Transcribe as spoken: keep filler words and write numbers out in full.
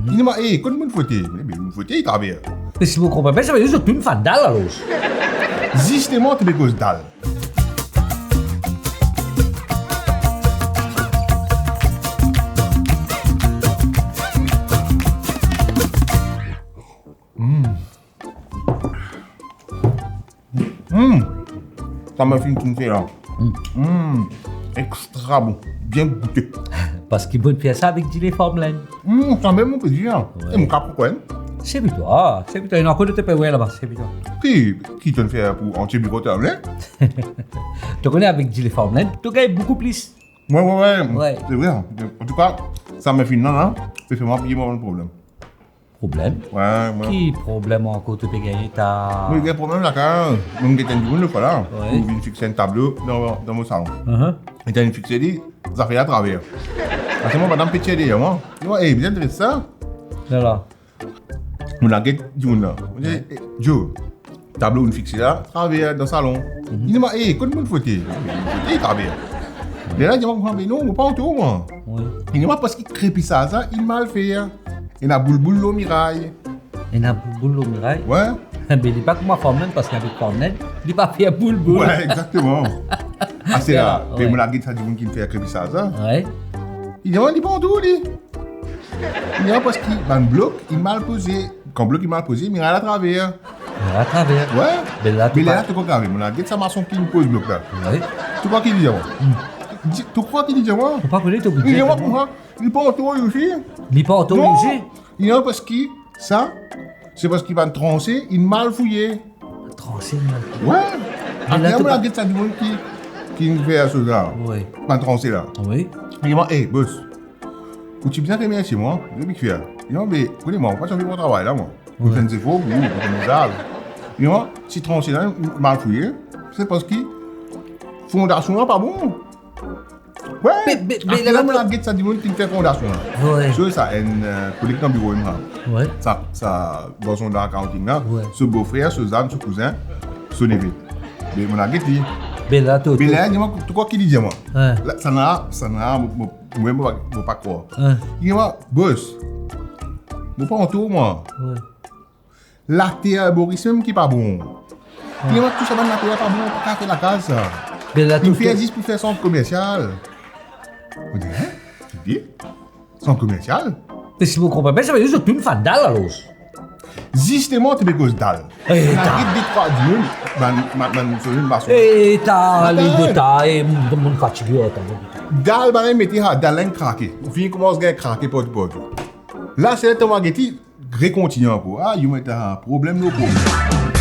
Li demann, "Eh, kot mo'nn frote?" Mo dir, "Be, mo'nn frote, traver." Me si mo konpran bien, sa vedir zot to'nn fann dal alor. Zisteman, to pe koz dal. Mm. Mm. Sa mo finn fer la. Mm. Mm. Extra bon. Bien goute. Parski mo'nn fer sa avek dile farmland. Mm, sa mem mo pe dir. Wi. E mo kapav pran enn? Servi twa, servi twa. Ena ankor de to pe wer laba, servi twa. Ki, ki to'nn fer pou antie biro twa, ne? To kone avek dile farmland, to gagn boukou plis. Wi, wi, wi. Wi. Se vre. Antouka, sa mo finn la, la, pe fer mwa peye mo bann problem. Problem? Wi, wi. Ki problem ankor to pe gagne ta? Mo gagn problem lakaz, mo gete enn dimoun lot fwa la, wi, pou vinn fixe enn tablo dan, dan mo salon. Mhm. Li ti vinn fixe li, zafer la traver. Aster mo madam pe tir deryer mwa. Li dir, "Eh, bizin dres sa." Ala. Mo al get dimoun la. Mo dir, "Eh, Joe, tablo ou'nn fixe la, traver dan salon." Mhm. Li demann, "Eh, kot mo'nn frote?" Mo dir, "Frote, traver." Lerla li dir mwa, "Be non, mo pa antour mwa." Wi. Li demann, "Parski krepisaz la, li mal fer. Ena boulboul lor miray." Ena boulboul lor miray? Wi. Be li pa kouma farmland, parski avek farmland, li pa fer boulboul. Wi, exakteman. Aster la, wi, be mo al get sa dimoun ki fer krepisaz la. Wi. Li dir mwa, "Li pa antour li." Li dir mwa, "Parski bann blok, li mal poze. Kan blok li mal poze, miray la traver." Miray la traver. Wi. Be la, to pa, be la, to krwar ki mo al get sa mason ki poz blok la. Wi. To krwar ki li dir mwa? Hmm. Di-, to krwar ki li dir mwa? Mo pa kone, to... Li dir mwa, "Kouma? Li pa antour li osi?" Li pa antour li osi? Non. Li dir mwa, "Parski sa, se parski bann transe, li mal fouye." Transe, li mal fouye. Wi. Be la, aster to mo pa al get sa dimoun ki, ki fer sa la. Wi. Bann transe la. Wi. Li dir mwa, "Eh, bos, ou ti bizin remersie mwa, mo ti fer." Li dir mwa, "Be, kone mwa, mo pa ti anvi pran travay la, mwa. Mo finn fer zefor pou ou, mo finn fer zav." Li dir mwa, "Si transe la mal fouye, se parski fondasion la pa bon." Wi. Be, be, be, aster la, mo al get sa dimoun ki fer fondasion la. Wi. So sa, enn, eh, koleg dan biro mwa. Wi. Sa, sa, garson dan accounting la. Wi. So bofrer, so zam, so kouzin, so neve. Be mo al get li. Be la, to, be to la, li dir mwa, to krwar ki li dir mwa? Hin. La, sa la, sa la, mo, mo, mo, mo pa, mo pa krwar. Hin. Li dir mwa, "Bos, mo pa antour mwa. Wi. Later Boris mem ki pa bon." Li dir mwa, "Tou sa bann later pa bon, pa kapav fer lakaz sa. Be la, to, to, fer zis pou fer sant komersial." Mo dir, "Hin? Ki dir? Sant komersial?" Me si mo konpran bien, sa vedir zot to'nn fann dal alor. Zisteman, to pe koz dal. Eh, mo al get de trwa dimoun, bann, bann, bann, bann mason. Eh, ta, atann, le de ta, eh, mo, mo fatige, atann. Dal, bann la mete, ha, dal la inn krake. Finn koumans gagn krake partou, partou. La, se le tan mo al get li, rekontigne ankor. Ah, yo met, ah, problem lor problem.